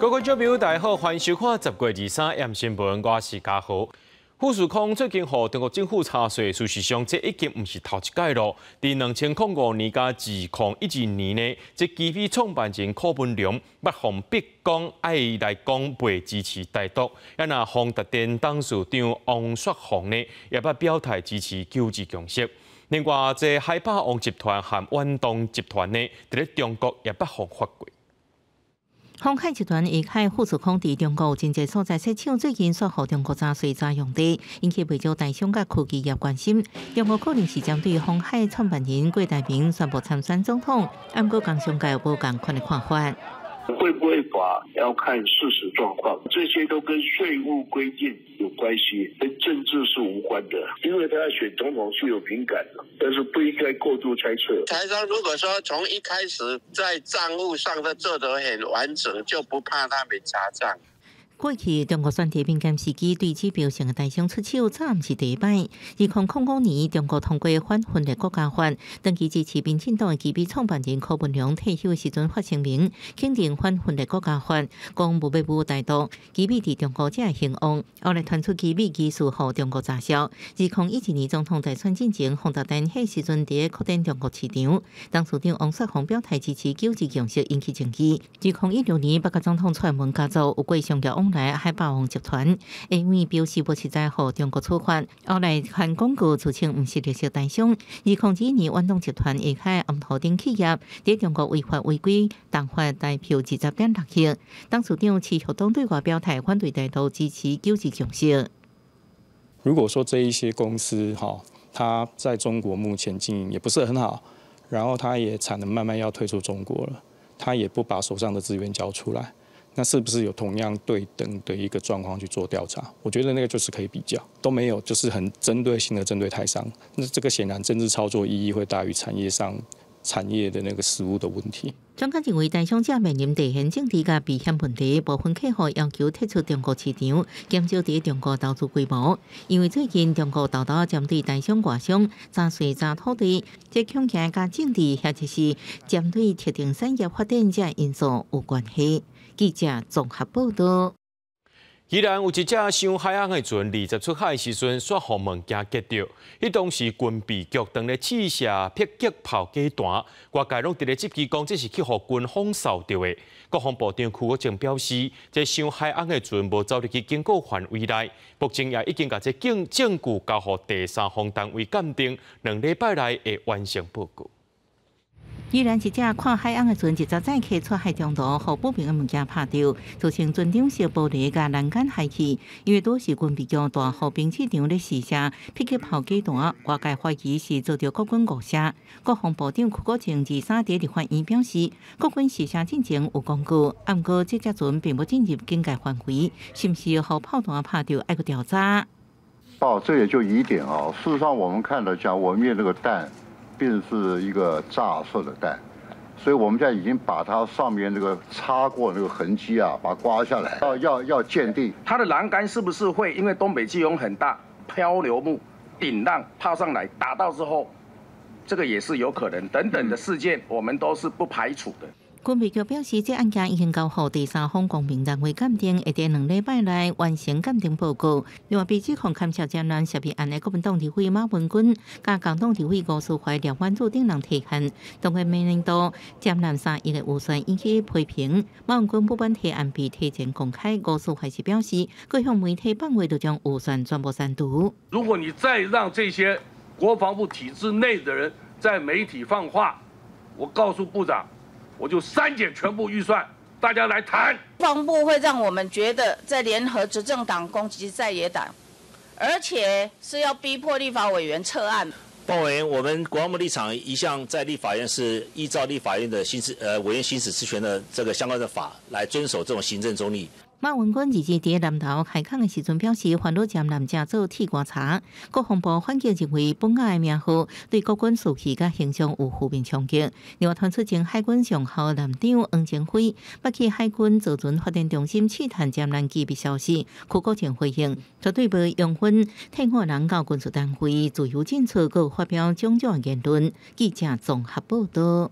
各位觀眾朋友，大家好，歡迎收看10月23暗新聞，我是嘉豪。富士康最近予中國政府查稅，事實上這已經毋是頭一擺囉。佇2005年佮2012年呢，這奇美創辦人柯文龍捌予逼講愛來講袂支持台獨，啊若宏達電董事長王雪紅呢，也捌表態支持九二共識。另外，這海霸王集團和遠東集團呢，佇咧中國也捌予罰過。鴻海集團下下富士康佇中國真濟所在設廠，最近煞予中國查稅查用地，引起袂少台商佮科技業關心。中國可能是針對鴻海創辦人郭台銘宣布參選總統，毋過工商界無仝款的看法。會不會罰要看事實狀況，這些都跟稅務規定有關係，跟政治是無關的。因為他要選總統是有敏感的，但是不應該過度猜測。台商如果說從一開始在賬務上都做得很完整，就不怕他們查賬。過去中國選舉敏感時期，對指標性的台商出手，早毋是第一擺。2005年，中國通過反分裂國家法，長期支持民進黨的奇美創辦人柯文龍退休時陣發聲明，肯定反分裂國家法，講無欲武台獨，奇美佇中國才會興旺。後來傳出奇美疑似予中國詐銷。2012年總統大選進前，宏達電彼時陣佇擴展中國市場，董事長王雪紅表態支持九二共識，引起爭議。2016年，北韓總統蔡英文家族有過商業往來海霸王集團，因為表示無實在予中國處罰，後來還廣告自稱毋是綠色台商。2021年，遠東集團下下頷塗等企業佇中國違法違規重罰台票20.6億，董事長徐旭東對外表態反對台獨，支持九二共識。如果說這一些公司哈，它在中國目前經營也不是很好，然後它也產能慢慢要退出中國了，它也不把手上的資源交出來。那是不是有同樣對等的一個狀況去做調查？我覺得那個就是可以比較，都沒有，就是很針對性的針對台商。那這個顯然政治操作意義會大於產業上產業的那個實務的問題。專家認為，台商正面臨地緣政治佮避險問題，部分客戶要求撤出中國市場，減少佇中國投資規模。因為最近中國沓沓針對台商外商查稅查土地，這恐驚佮政治或者是針對特定產業發展這因素有關係。記者綜合報道。宜蘭有一隻傷海翁的船，20出海時陣，煞予物件擊著。彼當時軍備局當咧試射迫擊炮假彈，外界攏佇咧質疑講這是去予軍方掃著的。國防部長邱國正表示，這傷海翁的船無走入去警告範圍內，目前也已經共這證據交予第三方單位鑑定，2禮拜內會完成報告。宜蘭一隻看海翁的船，一早載客出海中途，予不明的物件拍著，造成船頂小玻璃佮欄杆害去。因為拄時軍備局大和兵試場咧試射迫擊炮假彈，外界懷疑是遭著國軍誤射。國防部長邱國正23佇立法院表示，國軍試射進前有公告，毋過這隻船並無進入警戒範圍，是毋是予炮彈拍著，愛閣調查。哦，這也就疑點啊。事實上，我們看到講，我們那個彈，並是一個炸射的彈，所以我們現在已經把它上面那個擦過那個痕跡啊，把它刮下來，要鑑定。它的欄杆是不是會因為東北季風很大，漂流木頂浪拋上來打到之後，這個也是有可能等等的事件，我們都是不排除的。軍備局表示，這案件已經交予第三方公平單位鑑定，會佇2禮拜內完成鑑定報告。另外，被指控牽涉捷艦涉密案的國民黨立委馬文君、佮共黨立委吳斯懷、廖宛如等人提案，當過明年度捷艦3億的預算引起批評。馬文君不滿提案被提前公開，吳斯懷是表示，閣向媒體放話，就將預算全部刪除。如果你再讓這些國防部體制內的人在媒體放話，我告訴部長，我就刪減全部預算，大家來談。國防部會讓我們覺得在聯合執政黨攻擊在野黨，而且是要逼迫立法委員撤案。報委員，我們國防部立場一向在立法院是依照立法院的行使委員行使職權的這個相關的法來遵守這種行政中立。馬文君二日佇南投開講的時陣表示，煩惱捷艦正做鐵外查。國防部反擊認為，本案的名號對國軍士氣佮形象有負面衝擊。另外，傳出前海軍上校艦長黃正輝捌去海軍造船發展中心試探捷艦機密消息，邱國正回應，絕對無容許退伍人到軍事單位自由進出，閣發表種種言論。記者綜合報道。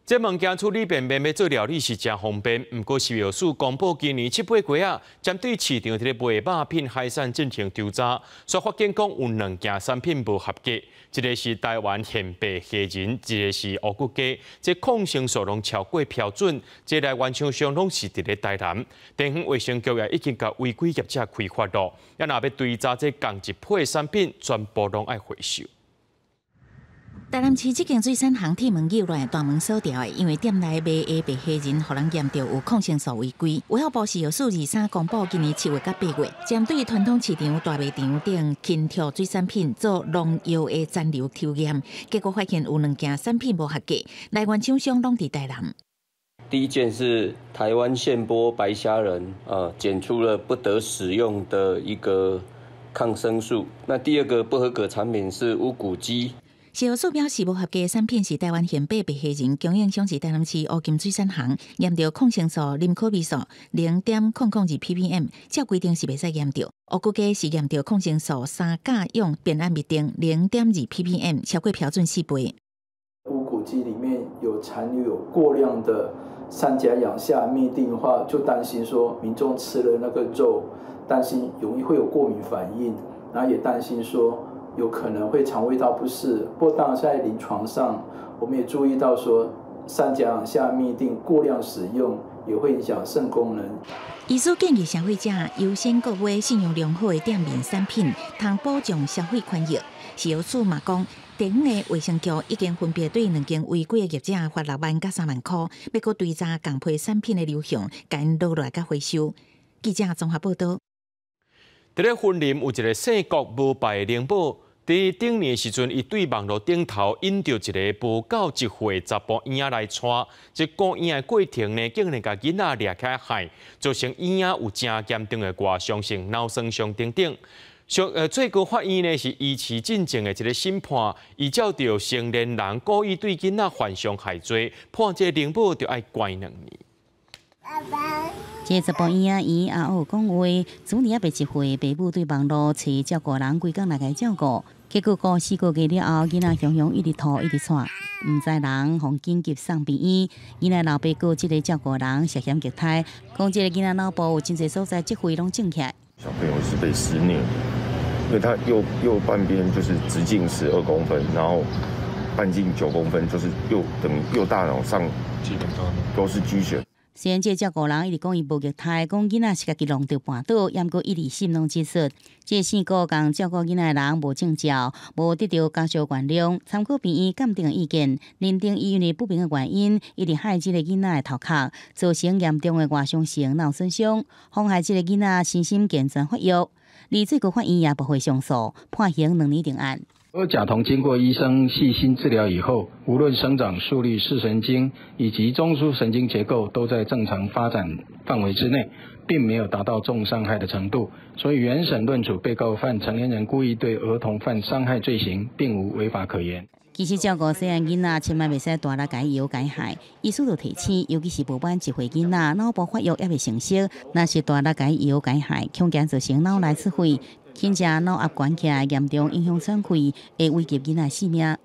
這物件處理便便欲做料理是誠方便，毋過食藥署公布今年七八月啊，針對市場佇咧賣肉品海產進行調查，煞發現講有兩件產品無合格，一个是台灣現白蝦仁，一个是烏骨雞，這抗生素攏超過標準，這來源廠商攏是佇咧台南，地方衛生局也已經共違規業者開罰囉，啊若欲追查這仝一批產品，全部攏愛回收。台南市這間水產行鐵門扭落來，大門鎖牢的，因為店內賣的白蝦仁，予人驗著有抗生素違規。衛福部食藥署23公布，今年7月佮8月，針對傳統市場、大賣場等輕佻水產品做農藥的殘留抽驗，結果發現有兩件產品無合格，來源廠商攏佇台南。第一件是台灣現剝白蝦仁，檢出了不得使用的一個抗生素。那第二個不合格產品是烏骨雞。食藥署表示，無合格的產品是台灣現白白蝦仁，供應商是台南市烏金水產行，驗著抗生素林可霉素0.002 ppm，照規定是袂使驗著。烏骨雞是驗著抗生素三甲氧苯胺嘧啶0.2 ppm，超過標準4倍。烏骨雞裡面有殘留有過量的三甲氧夏嘧啶的話，就擔心說民眾吃了那個肉，擔心容易會有過敏反應，然後也擔心說有可能會腸胃道不適。不過當然在臨床上，我們也注意到說，三甲氧夏嘧啶過量使用也會影響腎功能。醫師建議消費者優先購買信用良好的店面產品，通保障消費權益。食藥署嘛講，地方的衛生局已經分別對兩間違規的業者罰6萬佮3萬箍，欲閣追查仝批產品的流向，共𪜶落來佮回收。記者綜合報導。佇咧雲林有一个姓郭無牌的靈寶。佇頂年時陣，伊對網路頂頭引著一个無夠一歲查埔嬰仔來帶，這顧嬰的過程呢，竟然共囡仔掠起來害，造成嬰仔有誠嚴重的外傷性腦損傷等等。上最高法院呢是維持進前的一个審判，依照著成年人故意對囡仔犯傷害罪，判這個靈寶著愛關2年。這查埔嬰仔伊阿有講話，子女猶未一歲，爸母對網路揣照顧人，規工來共照顧。結果過4個月了後，囡仔雄雄一直吐一直喘，毋知人予緊急送病院。囡仔老爸告這个照顧人涉嫌虐待，講這个囡仔腦部有真濟所在積血攏腫起來。小朋友是被施虐，因為他右半邊就是直徑12公分，然後半徑9公分，就是右等於右大腦上基本上都是積血。雖然這照顧人一直講伊無虐待，講囡仔是家己弄著絆倒，猶閣一直心攏指出，這姓郭仝照顧囡仔的人無證照，無得著家屬原諒，參考病院鑑定的意見，認定伊因為不明的原因，一直害這个囡仔的頭殼，造成嚴重的外傷性腦損傷，妨害這个囡仔身心健全發育。而最高法院也駁回上訴，判刑2年定案。而賈童經過醫生細心治療以後，無論生長速率、視神經以及中樞神經結構都在正常發展範圍之內，並沒有達到重傷害的程度，所以原審論處被告犯成年人故意對兒童犯傷害罪行，並無違法可言。其實照顧細漢囡仔，千萬袂使大力共伊搖共害。醫師就提醒，尤其是無滿一歲囡仔，腦部發育猶未成熟，若是大力共伊搖共害，恐驚造成腦內出血。輕者腦壓懸起來，嚴重影響喘氣，會危及囡仔性命。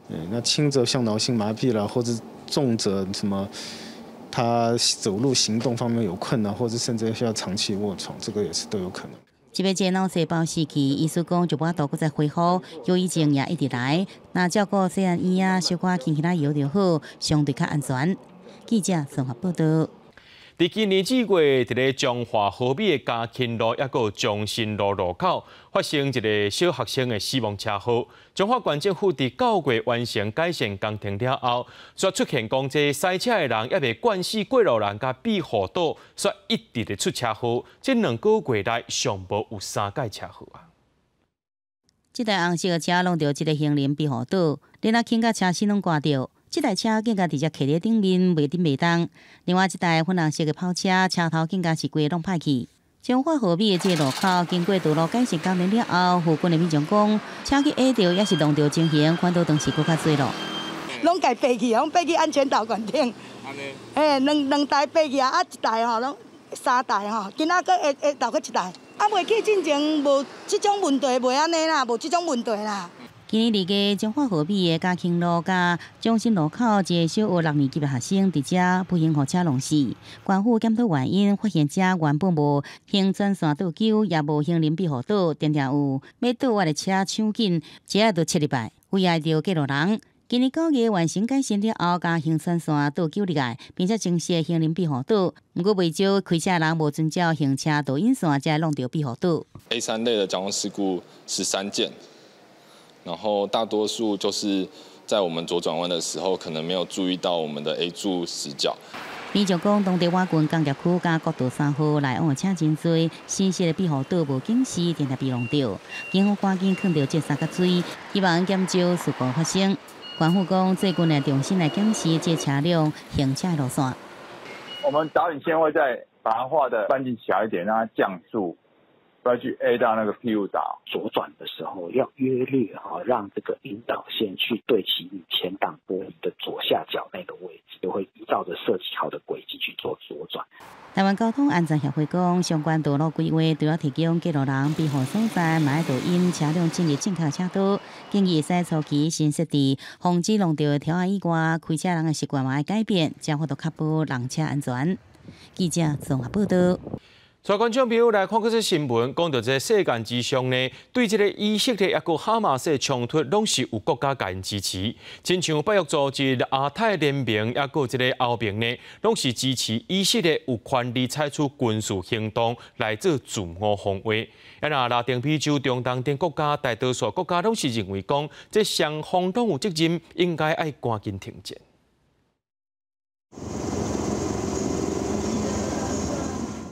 對，那輕則像腦性麻痹啦，或者重則什麼，他走路行動方面有困難，或者甚至需要長期臥床，這個也是都有可能。這擺這腦細胞死去，醫師講就無法度閣再恢復，後遺症也一直來。若照顧細漢嬰仔，小可輕輕仔搖就好，相對較安全。記者綜合報導。佇今年4月，佇咧彰化和美的嘉慶路，抑閣中心路路口，發生一个小學生的死亡車禍。彰化縣政府佇9月完成改善工程了後，煞出現講這駛車的人猶未慣死過路人佮庇護島，煞一直咧出車禍。這2個月內上無有三擺車禍啊！這台紅色的車挵著這个行人庇護島，然後輕甲車身攏刮著。這台車更加直接徛佇頂面，袂振袂動。另外一台粉紅色的跑車，車頭更加是規个攏歹去。彰化和美的這个路口，經過道路改善工程了後，附近的民眾講，車去壓著抑是挵著情形，反倒當時閣較濟咯。攏共爬去，攏爬去安全島懸頂。嘿，兩台爬去啊，啊一台吼，攏三台吼，今仔閣會會投閣一台。啊，袂去進前無這種問題，袂按呢啦，無這種問題啦。今年二月，彰化河尾的嘉兴路佮中心路口，一个小学六年级的学生伫遮不幸予车弄死。县府检讨原因，发现遮原本无行专线倒纠，也无行人庇护岛，定定有欲倒弯的车抢紧，这下就切入来，危害著过路人。今年9月完成改善了后，共行专线倒纠入来，并且增设行人庇护岛。毋过袂少开车人无遵照行车导引线，才会弄著庇护岛。 A3类的交通事故13件。然后大多数就是在我们左转弯的时候，可能没有注意到我们的 A 柱死角。民众讲，当地倚近工业区佮国道3号来往的车真济，新设的庇护岛无警示，定定被弄著。警方赶紧囥著这三角锥，希望减少事故发生。县府讲，最近会重新来检视这车辆行车路线。我们导引线会再把它画的半径小一点，让它降速。不要去 A 到那个庇护岛。左转的时候要约略哈，让这个引导线去对齐你前挡玻璃的左下角那个位置，就会依照着设计好的轨迹去做左转。台湾交通安全协会讲，相关道路规划除了提供过路人庇护所在，嘛爱导引车辆进入正确车道，建议会使初期先设置，防止弄著条仔以外，开车人的习惯嘛爱改变，才有法度确保人车安全。记者综合报道。带观众朋友来看这新闻，讲到这世界之上呢，对这个以色列抑阁哈马斯冲突，拢是有国家共𪜶支持。亲像北约组织、亚太联盟抑阁这个欧盟呢，拢是支持以色列有权利采取军事行动来做自我防卫。啊，若拉丁美洲、中东等国家，大多数国家拢是认为讲，这双方拢有责任，应该爱赶紧停战。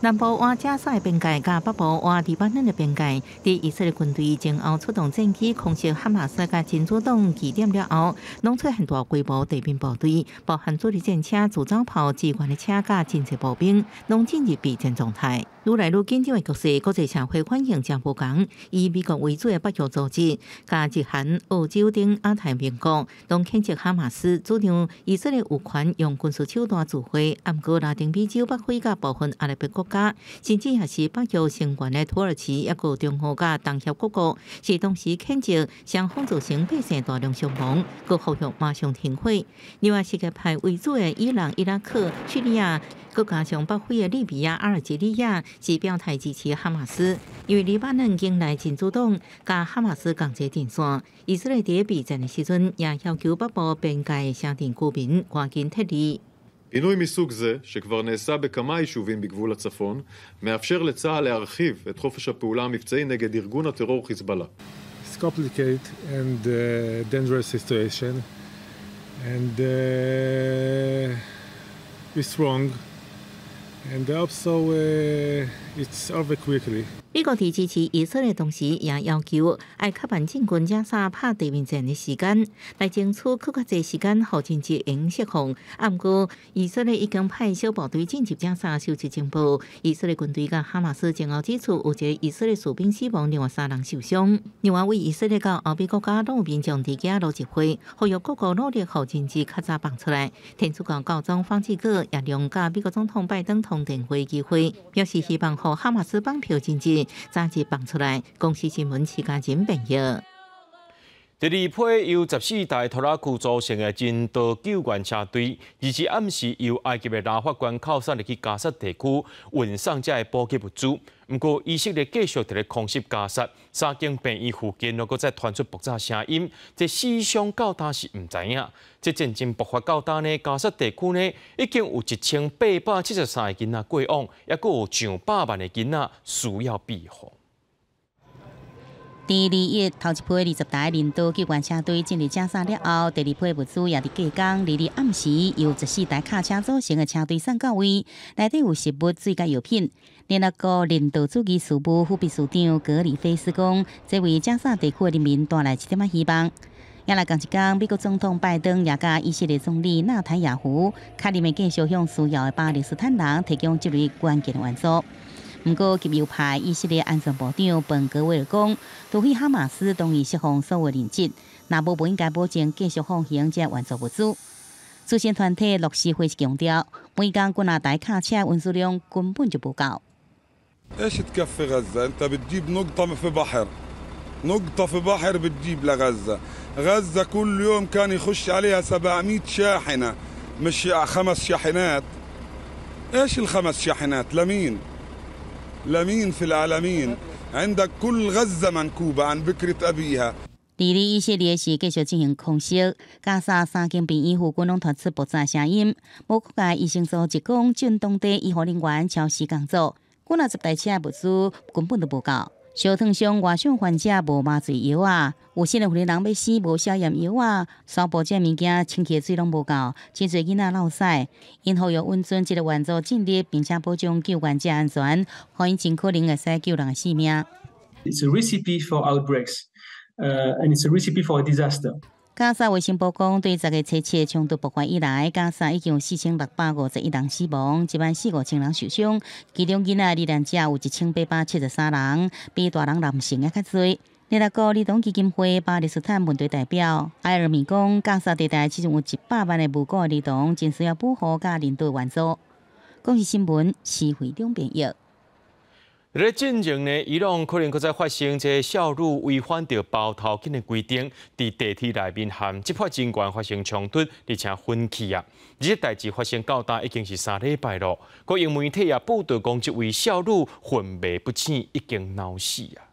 南部倚加沙的边界，佮北部倚黎巴嫩的边界，伫以色列军队前后出动战机空袭哈马斯佮真主党据点了后，拢出现大规模地面部队，包含主力战车、自走炮、支援的车佮真济步兵，拢进入备战状态。愈来愈紧张的局势，国际社会反应诚无仝。以美国为主的北约组织，佮日韩、澳洲等亚太盟国，拢谴责哈马斯，主张以色列有权用军事手段自卫。毋过拉丁美洲、北非佮部分阿拉伯国家，甚至也是北约成员的土耳其，抑阁中欧佮东协各国，是同时谴责双方造成百姓大量伤亡，阁呼吁马上停火。另外，什叶派为主的伊朗、伊拉克、叙利亚，阁加上北非的利比亚、阿尔及利亚，是表态支持哈马斯，因为黎巴嫩境内真主党佮哈马斯仝一个阵线。以色列伫备战的时阵，也要求北部边界的城镇居民赶紧撤离。 פינוי מסוג זה, שכבר נעשה בכמה יישובים בגבול הצפון, מאפשר לצה"ל להרחיב את חופש הפעולה המבצעי נגד ארגון הטרור חיזבאללה. It's complicated and dangerous situation, and it's wrong, and also it's over quickly. 美国伫支持以色列同时，也要求爱较慢进军加沙拍地面战的时间，来争取阁较济时间，予人质会用释放。啊，毋过以色列已经派小部队进入加沙收集情报。以色列军队佮哈马斯前后指出，有一个以色列士兵死亡，另外三人受伤。另外，位以色列佮欧美国家拢有民众伫加罗集会，呼吁各国努力予人质较早放出来。天主教教宗方济各也利用佮美国总统拜登通电话机会，表示希望予哈马斯绑票人质早日放出来。公视新闻徐家仁编译。第二批由14台拖拉库组成的人道救援车队，22暗时由埃及的拉法关口送入去加萨地区运送这个补给物资。毋过以色列继续伫咧空袭加萨，三间病院附近阁再传出爆炸声音，这死伤到今是毋知影。这战争爆发到今呢，加萨地区呢已经有1873个囡仔过往，抑阁有上百万的囡仔需要庇护。伫21头一批20台人道救援车队进入加沙了后，第二批物资也伫隔工22暗时由14台卡车组成的车队送到位，内底有食物、水佮药品。联合国人道主义事务副秘书长格里菲斯讲，这为加沙地区的人民带来一点仔希望。也来仝一工，美国总统拜登也佮以色列总理纳坦雅胡确认会继续向需要的巴勒斯坦人提供这类关键的援助。毋过，极右派以色列安全部长本格维尔讲，除非哈马斯同意释放所有人质，若无无应该保证继续放行这援助物资。慈善团体乐施会强调，每工几若台卡车运输量根本就无够。 ايش تكفي غزة؟ انت بتجيب نقطة في بحر. نقطة في بحر بتجيب لغزة. غزة كل يوم كان يخش عليها 700 شاحنة، مش خمس شاحنات. ايش الخمس شاحنات؟ لمين؟ لمين في العالمين؟ عندك كل غزة منكوبة عن بكرة أبيها。伫咧以色列是继续進行空襲，加沙三間病院附近攏傳出爆炸聲音。無國界醫生組織講，鎮當地醫護人員超時工作，幾若十台車物資根本都無夠。燒燙傷外傷患者無麻醉藥啊，有些的婦人欲死無消炎藥啊，掃布這物件清潔水攏無夠，真濟囡仔落屎。𪜶呼籲允准這个援助進入，並且保障救援者安全，予𪜶盡可能會使救人的性命。 It's a recipe for outbreaks. And it's a recipe for a disaster. 加沙衛生部講，對10月初七衝突爆發以來，加沙已經有4651人死亡，1.4萬5千人受傷，其中囡仔罹難者有1873人，比大人男性猶較濟。聯合國兒童基金會巴勒斯坦問題代表埃爾米講，加沙地帶其中有100萬的無辜兒童，真需要保護佮人道援助。公視新聞，施惠兩編譯。咧進前呢，伊朗可能閣再發生這少女違反著包頭巾的規定，佇地鐵內面和執法人員發生衝突，而且奮起啊！這個代誌發生到今已經是3禮拜咯。國營媒體也報導講，這位少女昏迷不醒，已經腦死啊！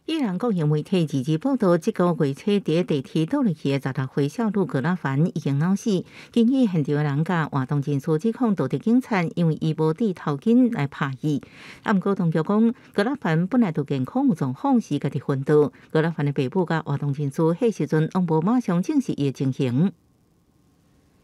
伊朗國營媒體二二報導，這個月初佇地鐵倒落去的16歲少女格拉凡已經腦死。根據現場的人佮活動人士指控道德警察，因為伊無戴頭巾來拍伊。啊，毋過當局講，格拉凡本來就健康有狀況，是家己昏倒。格拉凡的爸母佮活動人士彼時陣攏無馬上證實伊的情形。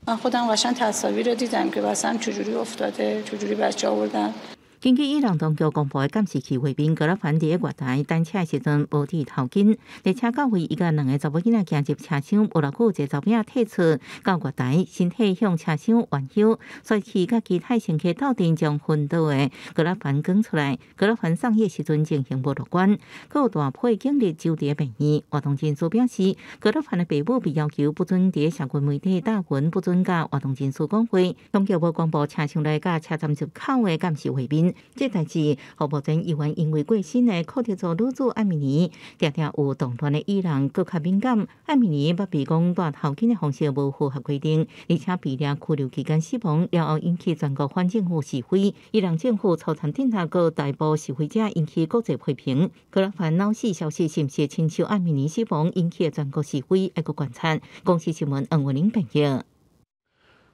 من خودم قشنگ تصاویر رو دیدم که اصلا چجوری افتاده، چجوری بچه آوردن. 根據伊朗當局公布的監視器畫面，格拉凡佇月台等車的時陣無戴頭巾，列車到位，伊佮兩个查某囡仔行入車廂，無偌久，一个查某退出到月台，身體向車廂彎腰，摔去佮其他乘客鬥陣將昏倒的格拉凡捲出來。格拉凡送醫時陣情形無樂觀，閣有大批警力駐佇病院。活動人士表示，格拉凡的爸母被要求不准佇社群媒體貼文，不准佮活動人士講話。當局無公布車廂內佮車站入口的監視畫面。這代誌，予目前猶原因為過身的庫德族女子艾米尼，定定有動亂的伊朗閣較敏感。艾米尼捌被講戴頭巾的方式無符合規定，而且被掠拘留期間死亡了後，引起全國反政府示威。伊朗政府初參鎮壓閣逮捕示威者，引起國際批評。格拉凡腦死消息是毋是親像艾米尼死亡引起的全國示威，猶閣觀察。公視新聞黃文玲編譯。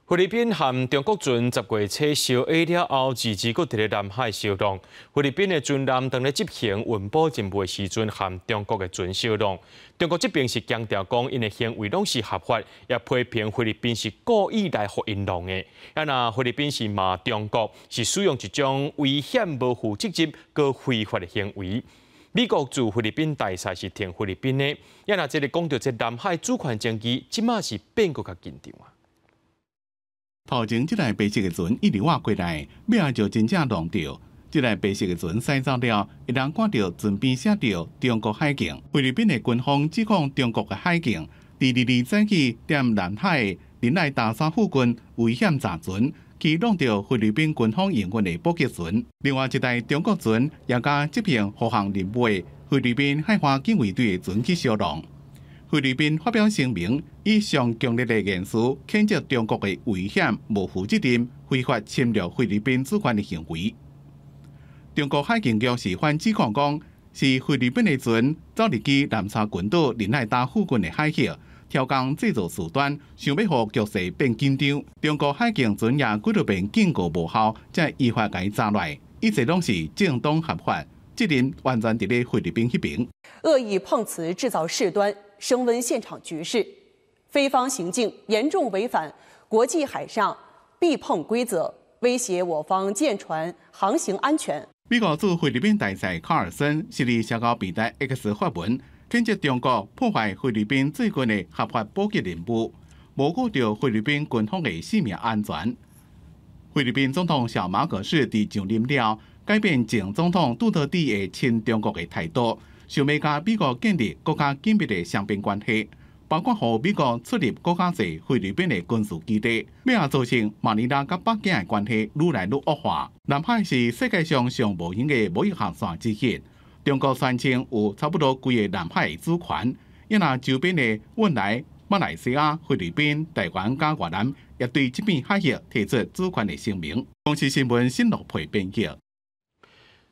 菲律賓和中國船10月初相挨了後，二二閣佇咧南海相撞。菲律賓的船艦當咧執行運補任務的時陣，和中國的船相撞。中國這邊是強調講，𪜶的行為攏是合法，也批評菲律賓是故意來予𪜶弄的。啊，若菲律賓是罵中國是使用一種危險、無負責任、閣非法的行為。美國駐菲律賓大使是挺菲律賓的，啊，若這个講著這南海主權爭議，這馬是變閣較緊張啊。頭前這台白色的船一直倚過來，尾仔就真正弄著。這台白色的船駛走了，會當看著船邊寫著中國海警。菲律賓的軍方指控中國的海警，佇二二早起踮南海仁愛大沙附近危險軋船，去弄著菲律賓軍方營運的補給船。另外一台中國船也共執行護航任務的菲律賓海岸警衛隊的船去相撞。菲律賓發表聲明，以上強烈的言辭譴責中國的危險、無負責任、非法侵略菲律賓主權的行為。中國海警局是反指控講，是菲律賓的船走入去南沙群島仁愛島附近的海域，挑工製造事端，想欲予局勢變緊張。中國海警船也幾落遍警告無效，才依法共伊查來，一切攏是正當合法，責任完全佇咧菲律賓彼邊。惡意碰瓷製造事端，升溫現場局勢，菲方行徑嚴重違反國際海上避碰規則，威脅我方艦船航行安全。美國駐菲律賓大使卡爾森是佇社交平台 X 發文，譴責中國破壞菲律賓最近的合法補給任務，無顧著菲律賓軍方的性命安全。菲律賓總統小馬可仕佇上任了，改變前總統杜特蒂的親中國的態度，想欲佮美國建立閣較緊密的雙邊關係，包括予美國出入閣較濟菲律賓的軍事基地，欲也造成馬尼拉佮北京的關係愈來愈惡化。南海是世界上上無閒的貿易航線之一，中國宣稱有差不多規个南海的主權，也若周邊的汶萊、馬來西亞、菲律賓、台灣佮越南，也對這片海域提出主權的聲明。公視新聞新羅培編輯。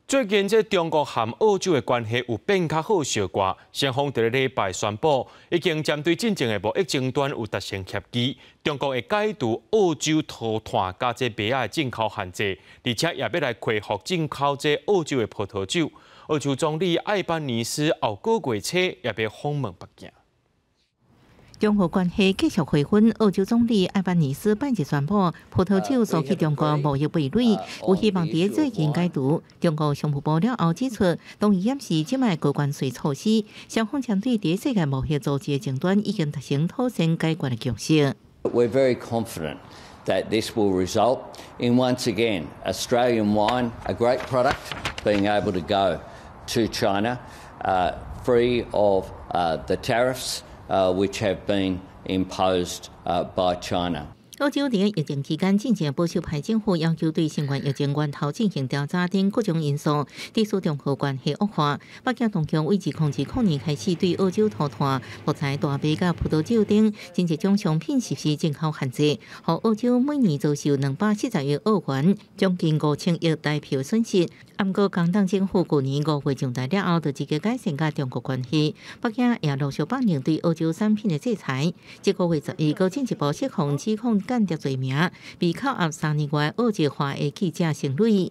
最近，這中國和澳洲的關係有變較好小可。雙方佇咧禮拜宣布，已經針對進前的貿易爭端有達成協議。中國會解除澳洲塗炭佮這麥仔的進口限制，而且也欲來恢復進口這澳洲的葡萄酒。澳洲總理艾班尼斯後個月初也欲訪問北京。中澳關係繼續回溫，澳洲總理艾班尼斯拜日宣布，葡萄酒輸去中國貿易壁壘，有希望佇最近解除。中國商務部了後指出，同意掩飾這擺高關稅措施，雙方針對佇世界貿易組織的爭端已經達成妥善解決的共識。 We're very confident that this will result in once again Australian wine, a great product, being able to go to China, free of the tariffs which have been imposed by China. 澳洲佇疫情期間進前保守派政府要求對新冠疫情源頭進行調查等各種因素，致使中澳關係惡化。北京當局為2020年開始對澳洲塗炭、木材、大麥佮葡萄酒等真濟種商品實施進口限制，予澳洲每年遭受240億澳元，將近5000億台幣損失。毋過，工黨政府舊年5月上台了後，就積極改善佮中國關係。北京也陸續放寬對澳洲產品的制裁。這個月11，閣進一步釋放指控間諜罪名，被扣押3年外澳籍華裔記者成蕾。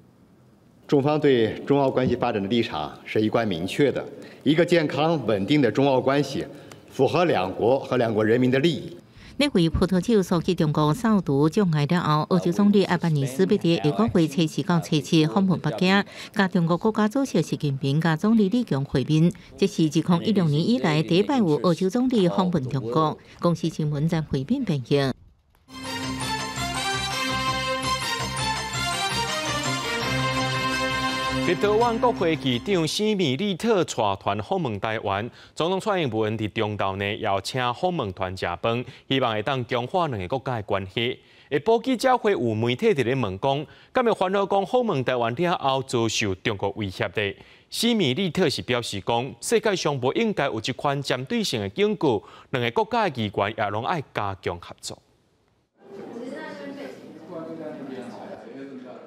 中方對中澳關係發展的立場是一貫明確的，一個健康穩定的中澳關係，符合兩國和兩國人民的利益。認為葡萄酒輸去中國掃除障礙了後，澳洲總理艾班尼斯欲佇下個月初四到初七訪問北京，佮中國國家主席習近平佮總理李強會面。這是2016年以來第一擺有澳洲總理訪問中國。公視新聞在會面編譯。立陶宛國會議長史米利特帶團訪問台灣，總統蔡英文佇中晝呢邀請訪問團食飯，希望會當強化兩个國家的關係。下晡記者會有媒體佇咧問講，敢會煩惱講訪問台灣了後遭受中國威脅的？史米利特是表示講，世界上無應該有這款針對性的警告，兩个國家的議員也攏愛加強合作。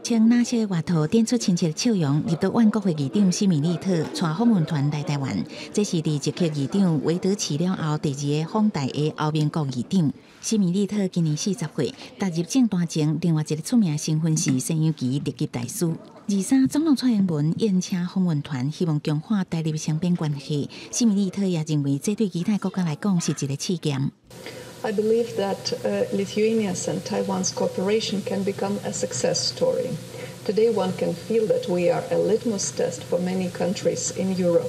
穿藍色外套，展出親切笑容，立陶宛國會議長史米利特帶訪問團來台灣。這是佇捷克議長維德奇了後第二个訪台的歐盟國議長。史米利特今年40歲，踏入政壇前，另外一个出名身份是西洋棋特級大師。23總統蔡英文宴請訪問團，希望強化台日雙邊關係。史米利特也認為，這對其他國家來講是一个試驗。 I believe that Lithuania's and Taiwan's cooperation can become a success story. Today, one can feel that we are a litmus test for many countries in Europe.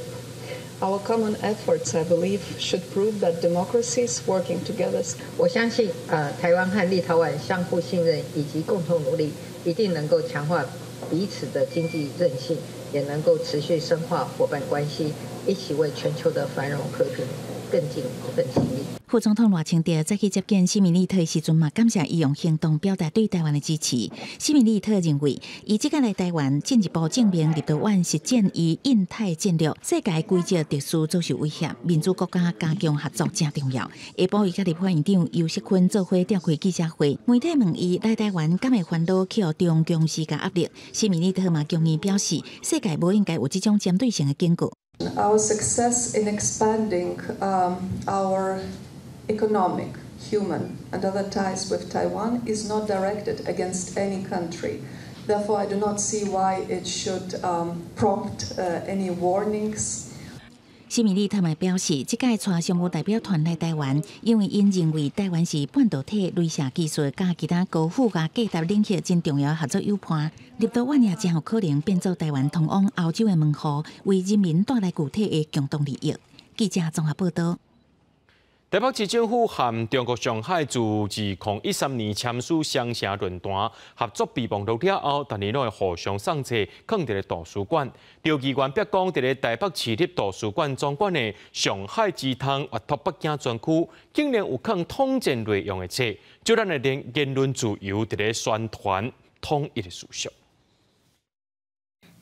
Our common efforts, I believe, should prove that democracies working together. 我相信，台灣和立陶宛相互信任以及共同努力，一定能夠強化彼此的經濟韌性，也能夠持續深化夥伴關係，一起為全球的繁榮和平更盡一份心力。副總統賴清德再去接見史米利特的時陣，嘛感謝伊用行動表達對台灣的支持。史米利特認為，伊這擺來台灣，進一步證明立陶宛實踐伊印太戰略，世界規則秩序遭受威脅，民主國家加強合作誠重要。下晡伊佮立法院長游錫堃做伙召開記者會，媒體問伊來台灣敢會煩惱去予中共施加壓力，史米利特嘛強硬表示，世界無應該有這種針對性的警告。 Our success in expanding our economic, human, and other ties with Taiwan is not directed against any country. Therefore, I do not see why it should prompt any warnings. 史米利特嘛表示，這擺帶商務代表團來台灣，因為𪜶認為台灣是半導體、雷射技術佮其他高附加價值領域真重要合作夥伴。立陶宛也誠有可能變做台灣通往歐洲的門戶，為人民帶來具體的共同利益。記者綜合報道。台北市政府和中國上海自2013年簽署雙城論壇合作備忘錄了後，逐年攏會互相送冊，囥佇咧圖書館。劉議員表講，佇咧台北市立圖書館總館的上海之窗閱讀北京專區，竟然有囥統戰內容的冊，就咱的言論自由佇咧宣傳統一的思想。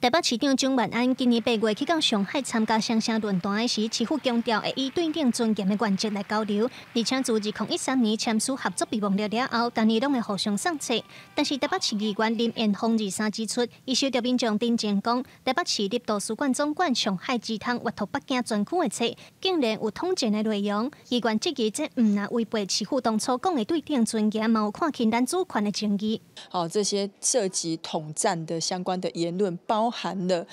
台北市長蔣萬安今年8月去到上海參加雙城論壇時，市府強調會以對等尊嚴的原則來交流，而且自2013年簽署合作備忘錄了後，逐年攏會互相送冊。但是台北市議員林彥峰23指出，伊收到民眾陳情講，台北市立圖書館總館上海之窗閱讀北京專區的冊，竟然有統戰的內容。議員質疑這毋但違背市府當初講的對等尊嚴，嘛有看輕咱主權的爭議。好，這些涉及統戰的相關的言論，包含了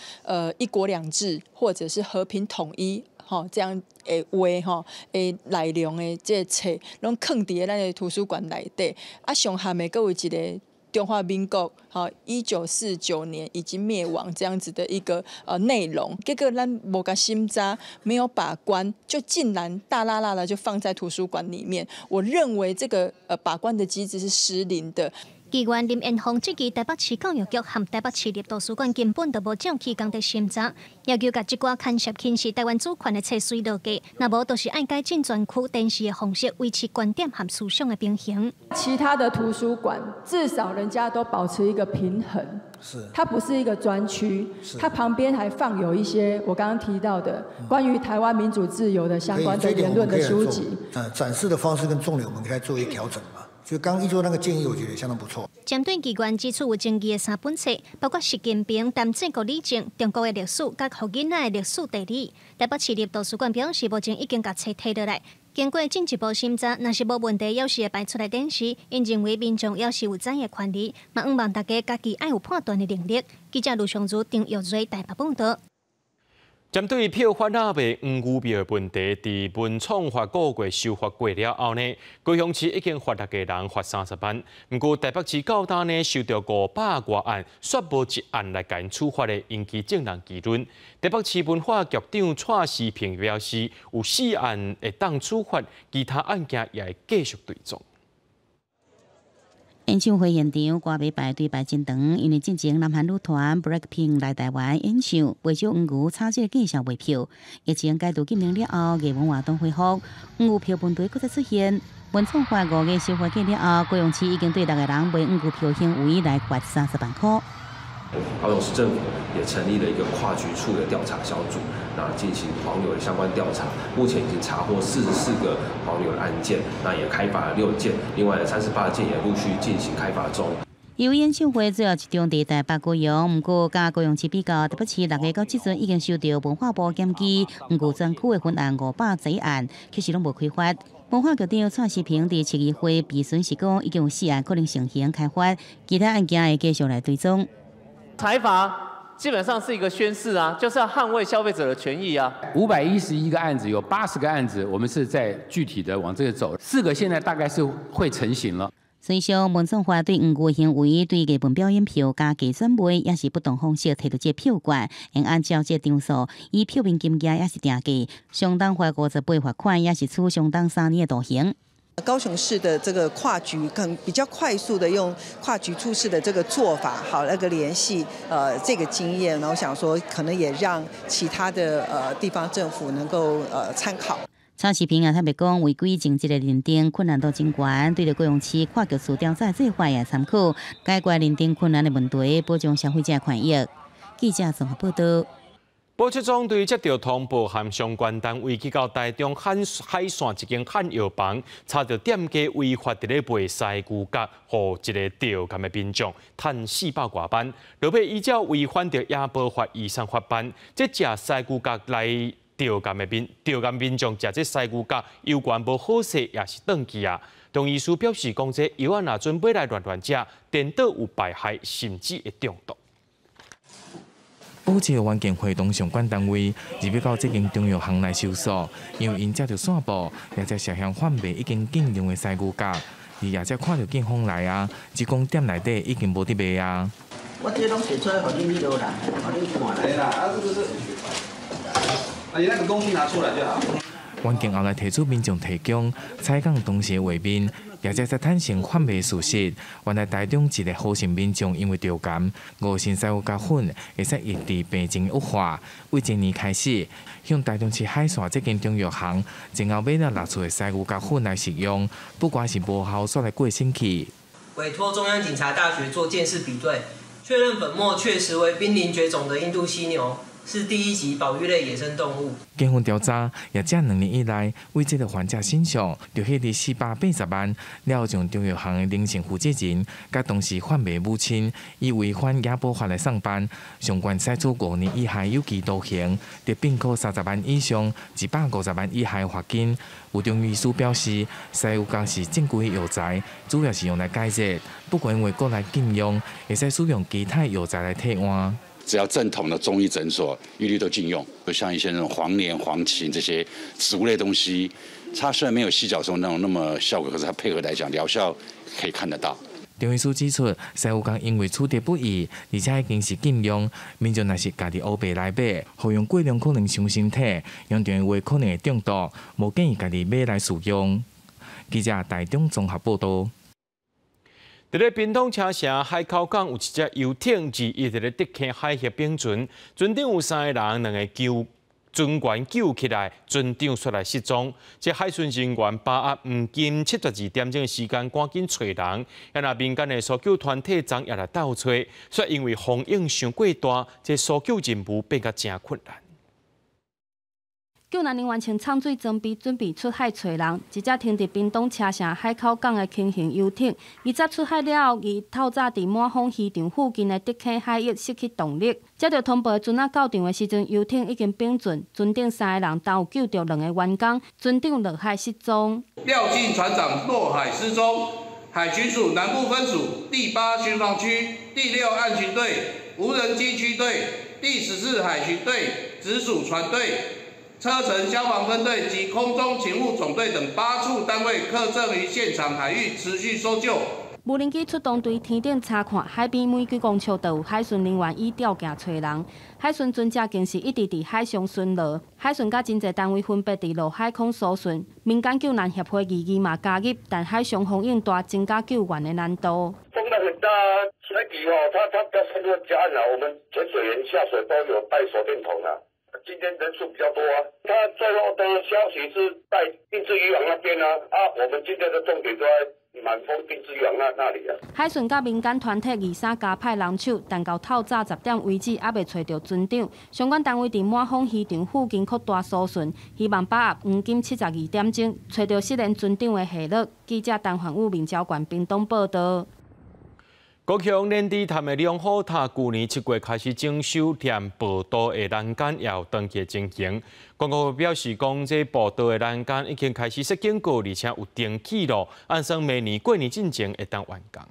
一國兩制或者是和平統一，吼這樣的話吼的內容的這個冊，攏囥佇咱的圖書館內底。啊，上譀的閣有一個中華民國，吼1949年已經滅亡這樣子的一個內容，結果咱無共審查，沒有把關，就竟然大剌剌的就放在圖書館裡面。我認為這個把關的機制是失靈的。議員林彥峰質疑台北市教育局和台北市立圖書館根本就無照期工佇審查，要求共這寡牽涉輕視台灣主權的冊隨落架，若無就是愛改進專區展示的方式，維持觀點和思想的平衡。其他的圖書館至少人家都保持一個平衡，它不是一個專區，它旁邊還放有一些我剛剛提到的關於台灣民主自由的相關的言論的書籍。展示的方式跟重點，我們可以做一調整嘛。就剛一做那個建議，我覺得相當不錯。針對議員指出有爭議的三本冊，包括習近平談治國理政、中國的歷史佮予囡仔的歷史地理。台北市立圖書館表示，目前已經共冊提落來，經過進一步審查，若是無問題，猶是會擺出來展示。𪜶認為民眾猶是有知的權利，嘛向望大家家己愛有判斷的能力。記者盧尚如、張玉瑞台北報導。針對票販仔賣黃牛票的問題，佇文創法5月修法過了後呢，高雄市已經罰六个人罰30萬。毋過台北市到今呢，收著500外案，煞無一案來共𪜶處罰的，引起眾人議論。台北市文化局長蔡時平表示，有四案會當處罰，其他案件也會繼續追蹤。演唱會現場，歌迷排隊排真長，因為進前南韓女團 BLACKPINK 來台灣演唱，袂少黃牛炒這個價數賣票。疫情解除禁令了後，藝文活動恢復，黃牛票問題閣再出現。文創法5月修法過了後，高雄市已經對六個人賣黃牛票行為來罰30萬塊。高雄市政府也成立了一個跨局處的調查小組，那進行黃牛的相關調查。目前已經查獲44個黃牛的案件，那也開罰了6件，另外38件也陸續進行開罰中。由於演唱會主要集中佇台北高雄，毋過佮高雄市比較，台北市6月到這陣已經收到文化部檢舉黃牛專區的分案511案，其實攏無開罰。文化局長蔡時平佇市議會備詢時講，已經有四案可能成行開罰，其他案件會繼續來追蹤。裁罰基本上是一個宣示啊，就是要捍衛消費者的權益啊。511個案子，有80個案子，我們是在具體的往這個走，4個現在大概是會成型了。隨上文創法對黃牛行為對藝文表演票價加轉賣，也是不同方式提著這個票券，應按照這個張數，以票面金額抑是定價，相當罰58罰款，抑是處相當3年的徒刑。高雄市的這個跨局，更比較快速的用跨局處室的這個做法，好那個聯繫，這個經驗，然後想說可能也讓其他的地方政府能夠參考。蔡時平也特別講，違規情節的認定困難度真懸，對著高雄市跨局處調查做法也參考，解決認定困難的問題，保障消費者權益。記者綜合報導。保測總隊接到通報，和相關單位去到台中海線一間漢藥房，查著店家違法佇咧賣師牛角，予一个著監的民眾趁400外萬。落尾依照違反著野保法移送法辦，這食師牛角來著監的民著監民眾食這師牛角，猶原無好勢，也是轉去啊。中醫師表示講，這藥仔若準備來亂亂食，顛倒有敗害，甚至會中毒。保測環境會同相關單位入去到這間中藥行來搜索，因為𪜶接著線報，也才涉嫌販賣已經禁用的師牛角，而也才看著警方來啊，只講店內底已經無佇賣啊。我這攏提出來予恁彼落啦，予恁看啦。對啦，啊這個是，啊你那個東西拿出來就好。員警後來提出民眾提供採訪當時的畫面，也才才坦承販賣事實。原來台中一个何姓民眾因為著監，誤信師牛角粉會使抑制病情惡化，為前年開始向台中市海線這間中藥行，前後買了6處的師牛角粉來食用，不管是無效，煞來過身去。委託中央警察大學做鑑識比對，確認粉末確實為瀕臨絕種的印度犀牛，是第一級保育類野生動物。警方調查，也這2年以來，為這个患者身上就彼得480萬，了後將中藥行的林姓負責人，佮當時販賣母親，以違反野保法來送辦，上懸裁處5年以下有期徒刑，得併科30萬以上150萬以下罰金。有中醫師表示，西牛角是正規藥材，主要是用來解熱，不過因為國內禁用，會使使用其他藥材來替換。只要正統的中醫診所，一律都禁用。就像一些那種黃連、黃芩這些植物類東西，它雖然沒有犀角松那種那麼效果，可是它配合來講，療效可以看得到。中醫師指出，西牛角因為取得不易，而且已經是禁用，民眾若是家己烏白來買，服用過量可能傷身體，嚴重的話可能會中毒，無建議家己買來使用。記者台中綜合報道。佇咧屏東車城海口港有一隻遊艇，21佇咧德坑海峽冰船，船頂有三个人，兩个救船員救起來，船長煞來失蹤。這海巡人員把握黃金72點鐘的時間，趕緊揣人。啊，若民間的搜救團體昨也來鬥揣，煞因為風湧傷過大，這搜救任務變甲誠困難。救難人員穿藏水裝備，準備出海揣人。一隻停佇屏東車城海口港的輕型遊艇，20出海了後，伊透早佇滿豐漁場附近的德坑海域失去動力。接著通報的船仔到場的時陣，遊艇已經冰船，船頂三個人，但有救著兩个員工，船長落海失蹤。廖姓船長落海失蹤，海巡署南部分署第8巡防區第6岸巡隊無人機區隊第14海巡隊直屬船隊。車城消防分隊及空中勤務總隊等8處單位，刻正於現場海域持續搜救。無人機出動對天頂查看，海邊每幾公尺都有海巡人員以吊鏡揣人。海巡船隻更是一直佇海上巡邏，海巡佮真濟單位分別佇陸海空搜尋。民間救難協會22嘛加入，但海上風湧大，增加救援的難度。風浪很大，海底哦，它比較深入加岸啊，我們潛水員下水都有帶手電筒啊。今天人數比較多啊，他最後的消息是在定置漁網那邊啊，啊，我們今天的重點都在滿豐定置漁網那裡啊。海巡佮民間團體23加派人手，但到透早10點為止，猶未揣著船長。相關單位佇滿豐漁場附近擴大搜尋，希望把握黃金72點鐘，揣著失聯船長的下落。記者陳焕武、明昭縣屏東報道。高雄連池潭的龍虎塔，舊年7月開始整修，連步道的欄杆也有斷去的情形。觀光局表示，講這步道的欄杆已經開始設警告，而且有定期咯，按算明年過年進前會當完工。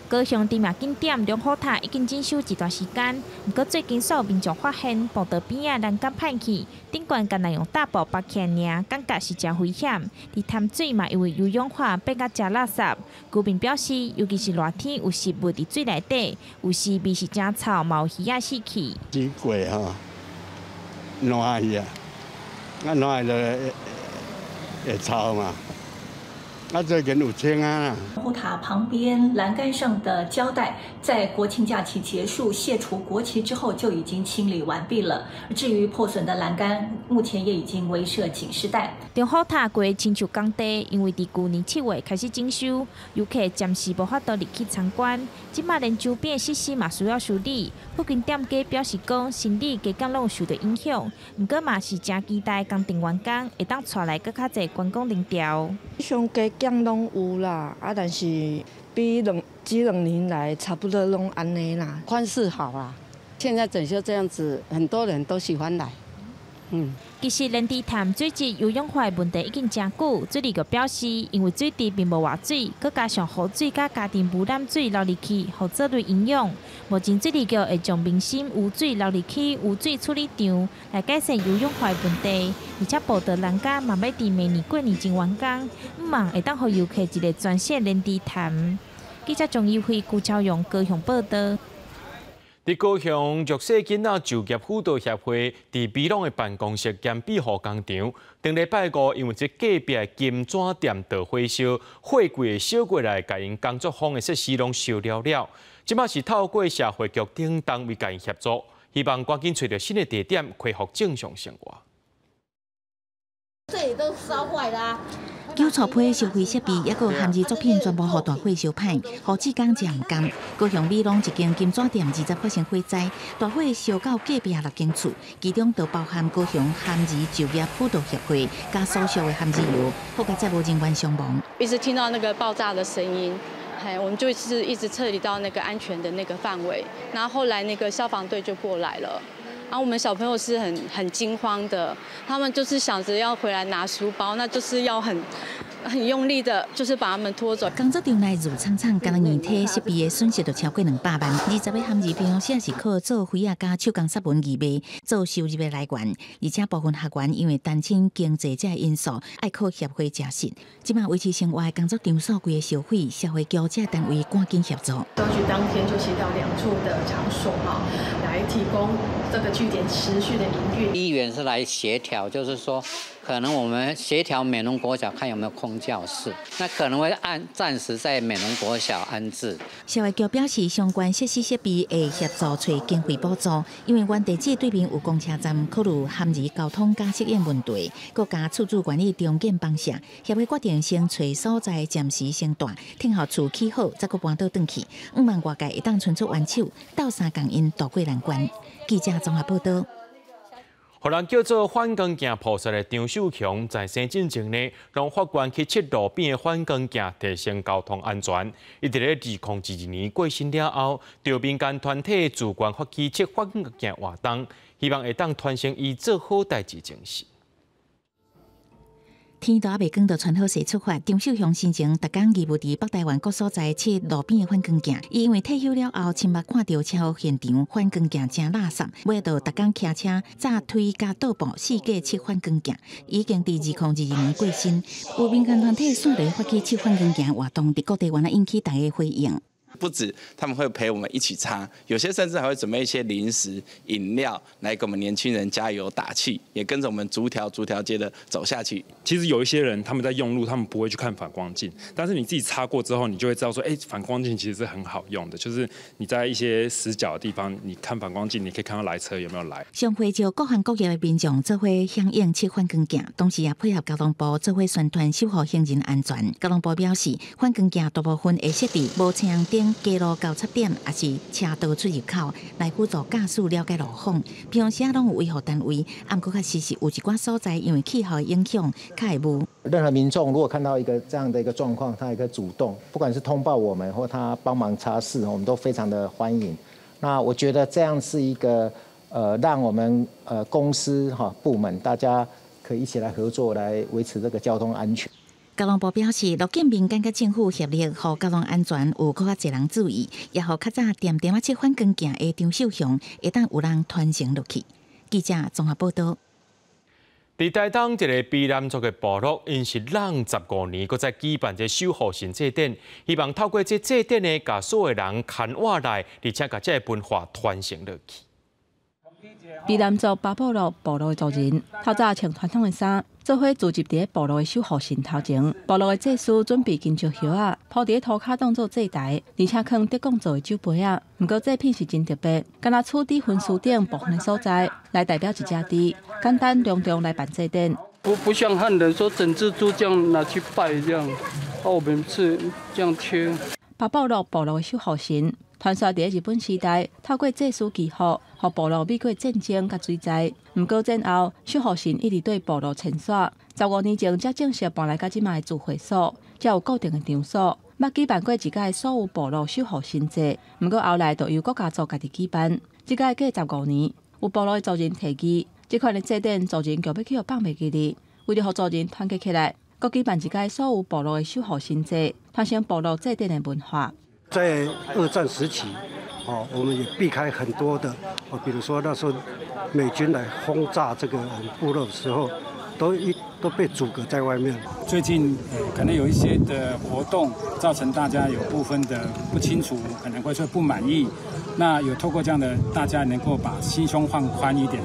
高雄知名景點龍虎塔已經整修一段時間，毋過最近煞有民眾發現步道邊仔欄杆歹去，頂懸干焦用大布縛起來爾，感覺是誠危險。佇潭水嘛因為油氧化變甲誠垃圾。居民表示，尤其是熱天有食物佇水內底，有時味是誠臭，嘛有魚仔死去。水過吼，爛去啊，啊爛就會臭嘛。啊，最近有清啊。龍虎塔旁邊欄杆上的膠帶，在國慶假期結束卸除國旗之後就已經清理完畢了。至於破損的欄杆，目前也已經圍設警示帶。龍虎塔規親像工地，因為佇舊年7月開始整修，遊客暫時無法度入去參觀。這馬連周邊設施嘛需要修理。附近店家表示講，生理加減攏有受著影響，毋過嘛是誠期待工程完工，會當帶來閣較濟觀光人潮。上加減攏有啦，啊，但是比這2年來差不多攏按呢啦。款式好啊，現在整修這樣子，很多人都喜歡來。其實連池潭水質油氧化的問題已經誠久，水利局表示，因為水池並無活水，閣加上雨水佮家庭污染水流入去，予藻類影響。目前水利局會將民生污水流入去污水處理廠，來改善油氧化的問題，而且步道欄杆嘛欲佇明年過年前完工，向望會當予遊客一个全新連池潭。記者張怡輝、辜超勇高雄報道。佇高雄弱勢囡仔就業輔導協會佇美濃的辦公室兼庇護工廠，頂禮拜五因為這隔壁的金紙店著火燒，火櫃燒過來，共𪜶工作坊的設施攏燒了了。這馬是透過社會局等單位共𪜶協助，希望趕緊揣著新的地點，恢復正常生活。這裡都燒壞啦，九粗批烧毁设备，抑阁含字作品全部予大火烧歹，何志刚真毋甘。高雄美浓一间金纸店20发生火灾，大火烧到隔壁6间厝，其中就包含高雄含字就业辅导协会佮所属的含字油，好佳哉无人员伤亡。一直听到那个爆炸的声音，嘿，我们就是一直撤离到那个安全的那个范围，然后后来那个消防队就过来了。然后我们小朋友是很惊慌的，他們就是想着要回來拿書包，那就是要很用力的，就是把他們拖走。工作場內熱慘慘，干焦硬體設備的損失就超過200萬。20个含字平常時是靠做飛仔佮手工雪文義賣做收入的來源，而且部分學員因為單親經濟這因素，愛靠協會食食。這馬維持生活的工作場所規个燒毀，社會局這單位趕緊協助。當局當天就協調2處的場所哈，來提供這個據點持續的營運。議員是來協調，就是說，可能我們協調美濃國小看有沒有空教室，那可能會按暫時在美濃國小安置。社會局表示，相關設施設備會協助揣經費補助，因為原地址對面有公車站，考慮含字交通佮適應問題，閣加厝主管理重建房舍，協會決定先揣所在暫時先住，等予厝起好，再閣搬倒轉去，向望外界會當伸出援手，鬥相共𪜶渡過難關。記者綜合報道。予人叫做反光鏡菩薩的張秀雄，在生進前呢，讓法官去測路邊的反光鏡，提升交通安全。伊佇咧2022年過身了後，就民間團體自願發起測反光鏡活動，希望會當傳承伊做好代誌精神。天都猶未光，就穿好勢出發。張秀雄生前逐工義務佇北台灣各所在測路邊的反光鏡。伊因為退休了後，親目看著車禍現場反光鏡誠垃圾，尾就逐工騎車、紮推佮倒步四界測反光鏡。已經佇2022年過身。有民間團體紲來發起測反光鏡活動，佇各地原來引起大家回應。不止他們會陪我們一起擦，有些甚至還會準備一些零食、飲料來給我們年輕人加油打氣，也跟着我們逐條逐條街的走下去。其實有一些人他們在用路，他們不會去看反光鏡，但是你自己擦過之後，你就會知道說，哎，反光鏡其實是很好用的，就是你在一些死角的地方，你看反光鏡，你可以看到來車有沒有來。上會就各行各業的民眾做伙響應測反光鏡，同時也配合交通部做伙宣傳守護行人安全。交通部表示，反光鏡大部分會設佇無車紅燈、街路交叉點，抑是車道出入口，來輔助駕駛了解路況。平常時攏有維護單位，毋過確實是有一寡所在，因為氣候的影響，較會霧。任何民眾如果看到一個這樣的一個狀況，他也可以主動，不管是通報我們或他幫忙擦拭，我們都非常的歡迎。那我覺得這樣是一個讓我們公司哈部門大家可以一起來合作，來維持這個交通安全。交通部表示，樂見民間佮政府協力，予交通安全有閣較濟人注意，也予較早恬恬仔測反光鏡的張秀雄會當有人傳承落去。記者綜合報道。佇台東一个卑南族的部落，𪜶是人15年，閣再舉辦這守護神祭典，希望透過這祭典呢，共所有人牽活來，而且共這个文化傳承落去。卑南族巴布洛部落的族人，透早穿傳統的衫，做伙聚集佇咧部落的守護神頭前。部落的祭司準備金石葉仔，鋪佇咧塗跤當做祭台，而且囥竹摃做的酒杯仔。毋過祭品是真特別，敢若處佇焚書頂部分的所在，來代表一隻豬，簡單隆重來辦祭典。不像漢人說整隻豬這樣拿去拜這樣，我們是這樣切。巴布洛部落的守護神，傳說佇咧日本時代，透過祭司祈福，予部落避過戰爭佮水災。毋過戰後，守護神一直對部落遷徙。15年前才正式搬來到這擺的聚會所，才有固定的場所。捌舉辦過一屆所有部落守護神祭，毋過後來就由各家族家己舉辦。這屆過15年，有部落的族人提議，這款的祭典族人就欲去予放袂記哩。為著予族人團結起來，閣舉辦一屆所有部落的守護神祭，傳承部落祭典的文化。在二戰時期，我們也避開很多的，比如說那時候美軍來轟炸這個我們部落的時候，都被阻隔在外面。最近可能有一些的活動，造成大家有部分的不清楚，可能會說不滿意。那有透過這樣的，大家能夠把心胸放寬一點。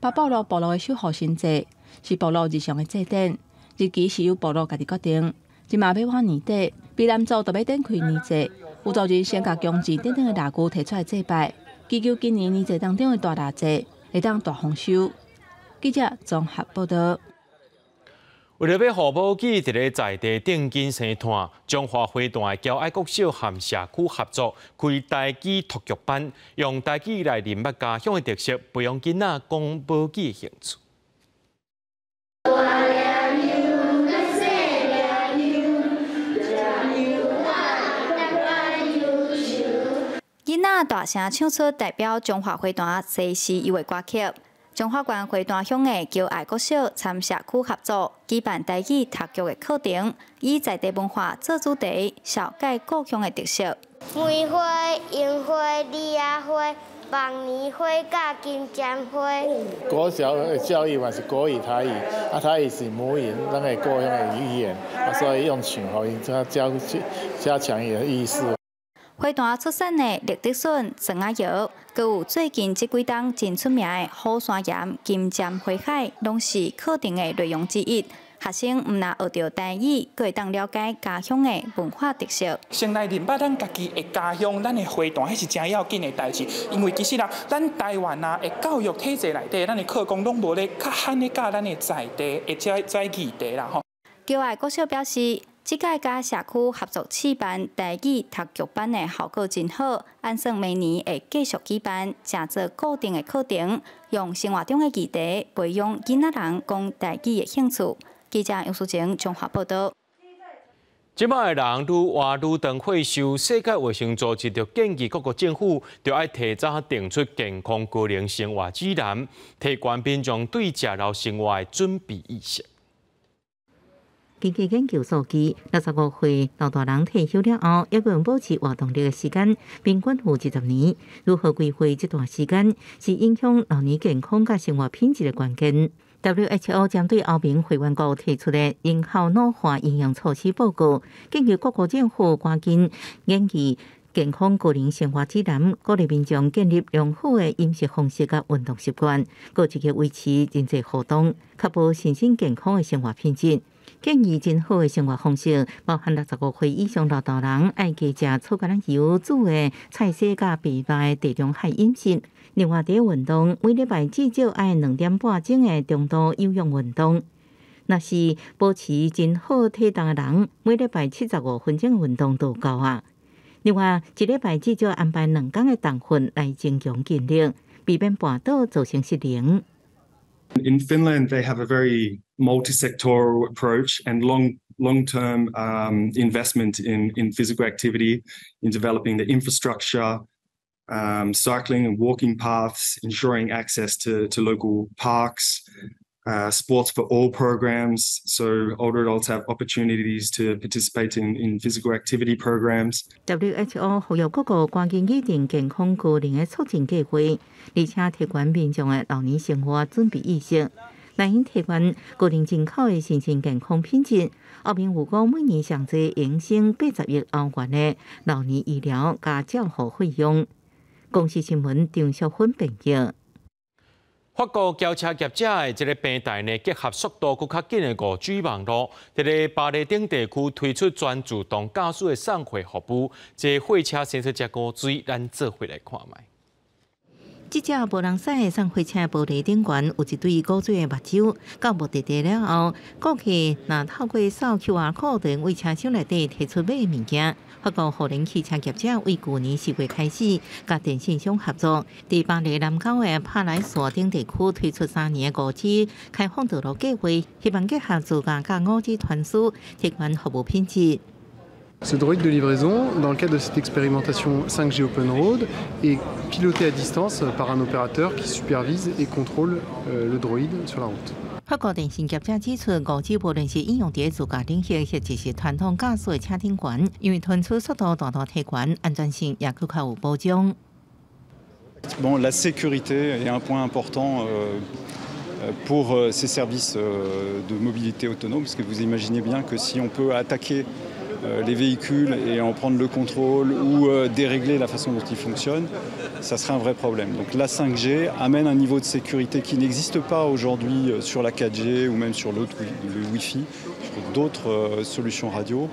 巴布洛部落的守護神祭是部落日常的祭典，日期是由部落家己決定。這馬欲滿年底，卑南族就欲展開年祭，有族人先共供祀等等的蠟具提出來祭拜，祈求今年年祭當中的大蠟祭會當大豐收。記者綜合報道。為了欲予母語佇咧在地頂緊生湠，彰化花壇的僑愛國小和社區合作開台語托育班，用台語來認捌家鄉的特色，培養囡仔講母語的興趣。大粒油，咱細粒油，粒油啊，咱優秀。囡仔大聲唱出代表彰化花壇西施伊的歌曲。彰化縣花壇鄉的僑愛國小參社區合作，舉辦台語托育的課程，以在地文化做主題，紹介故鄉的特色。梅花、櫻花、李仔花、望年花、佮金針花。國小的教育嘛是國語、台語，啊台語是母語，咱的故鄉的語言，啊所以用唱，予𪜶加加強伊的意識。花壇出產的綠竹筍、酸仔藥，閣有最近這幾冬真出名的虎山鹽、金針花海，攏是課程的內容之一。學生毋但學著台語，閣會當了解家鄉的文化特色。先來認捌咱家己的家鄉，咱的花壇，彼是誠要緊的代誌。因為其實啦，咱台灣啊的教育體制內底，咱的課綱攏無咧較罕咧教咱的在地的這議題啦吼。僑愛國小表示，這屆佮社區合作試辦台語托育班的效果真好，按算明年會繼續舉辦，成做固定的課程，用生活中的議題培養囡仔人講台語的興趣。記者楊淑晴彰化報導。這擺的人愈活愈長歲壽，世界衛生組織就建議各國政府著愛提早定出健康高齡生活指南，提懸民眾對食老生活的準備意識。根據研究數據，65歲老大人退休了後，猶閣能保持活動力的時間，平均有20年。如何規劃這段時間，是影響老年健康佮生活品質的關鍵。WHO 針對歐盟會員國提出的人口老化因應措施報告，建議各國政府趕緊研擬健康高齡生活指南，鼓勵民眾建立良好的飲食方式佮運動習慣，閣積極維持人際互動，確保身心健康的生活品質。建議真好的生活方式，包含65歲以上老大人愛加食粗橄欖油煮的菜色佮白肉的地中海飲食。另外，佇運動，每禮拜至少愛2點半鐘的中度有氧運動。若是保持真好體重的人，每禮拜75分鐘運動就夠啊。另外，一禮拜至少安排2工的重訓來增強筋力，避免跋倒造成失能。 In Finland, they have a very multi-sectoral approach and long-term investment in physical activity, in developing the infrastructure, cycling and walking paths, ensuring access to local parks, sports for all programs, so older adults have opportunities to participate in physical activity programs. WHO 呼籲各國趕緊擬定健康高齡的促進計劃，而且提懸民眾的老年生活準備意識，來提懸高齡人口的身心健康品質。歐盟預估每年上濟會省80億歐元的老年醫療佮照護費用。公視新聞張淑芬編譯。法國轎車業者的這个平台呢，結合速度閣較緊的5G 網路，佇咧巴黎等地區推出全自動駕駛的送貨服務。這貨車生出這5G，咱做伙來看覓。這隻無人駛的送貨車玻璃頂懸有一對古錐的目睭，到目的地了後，顧客若透過掃 QR code 為車廂內底提出買物件。法國荷蘭汽車業者為舊年4月開始，佮電信商合作，佇巴黎南郊的帕萊索等地區推出3年的5G 開放道路計劃，希望結合自駕佮5G 傳輸，提懸服務品質。 Ce droïde de livraison, dans le cadre de cette expérimentation 5G Open Road, est piloté à distance par un opérateur qui supervise et contrôle le droïde sur la route. 法國電信業者指出，5G 無論是應用佇自駕領域，或者是傳統駕駛的車頂懸，因為傳輸速度大大提懸，安全性也閣較有保障。 Bon, la sécurité est un point important pour ces services de mobilité autonome, parce que vous imaginez bien que si on peut attaquer les véhicules et en prendre le contrôle ou dérégler la façon dont ils fonctionnent, ça serait un vrai problème. Donc la 5G amène un niveau de sécurité qui n'existe pas aujourd'hui sur la 4G ou même sur le Wi-Fi, sur d'autres solutions radio.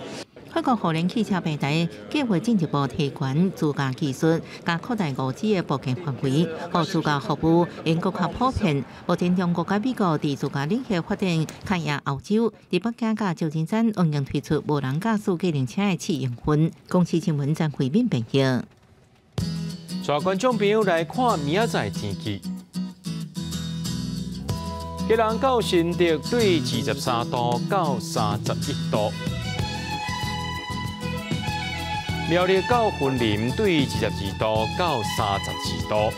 法法國互聯汽車平台計劃進一步提懸自駕技術，佮擴大5G 的部件範圍，予自駕服務會閣較普遍。目前中國佮美國佇自駕領域發展較贏歐洲，佇北京佮舊金山已經推出無人駕駛計程車的試營運。公視新聞張惠敏編譯。帶觀眾朋友來看明仔載天氣。基隆到新竹對23度到31度，苗栗到雲林對22度到32度，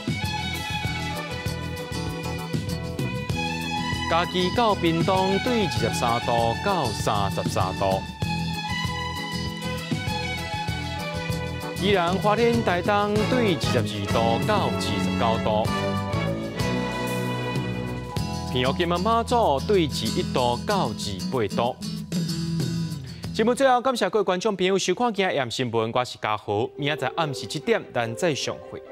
嘉義到屏東對23度到33度，宜蘭花蓮台東對22度到29度。屏東金門馬祖對21度到28度。節目最後，感謝各位觀眾朋友收看今日新聞，我是嘉豪，明仔載暗時7點，咱再相會。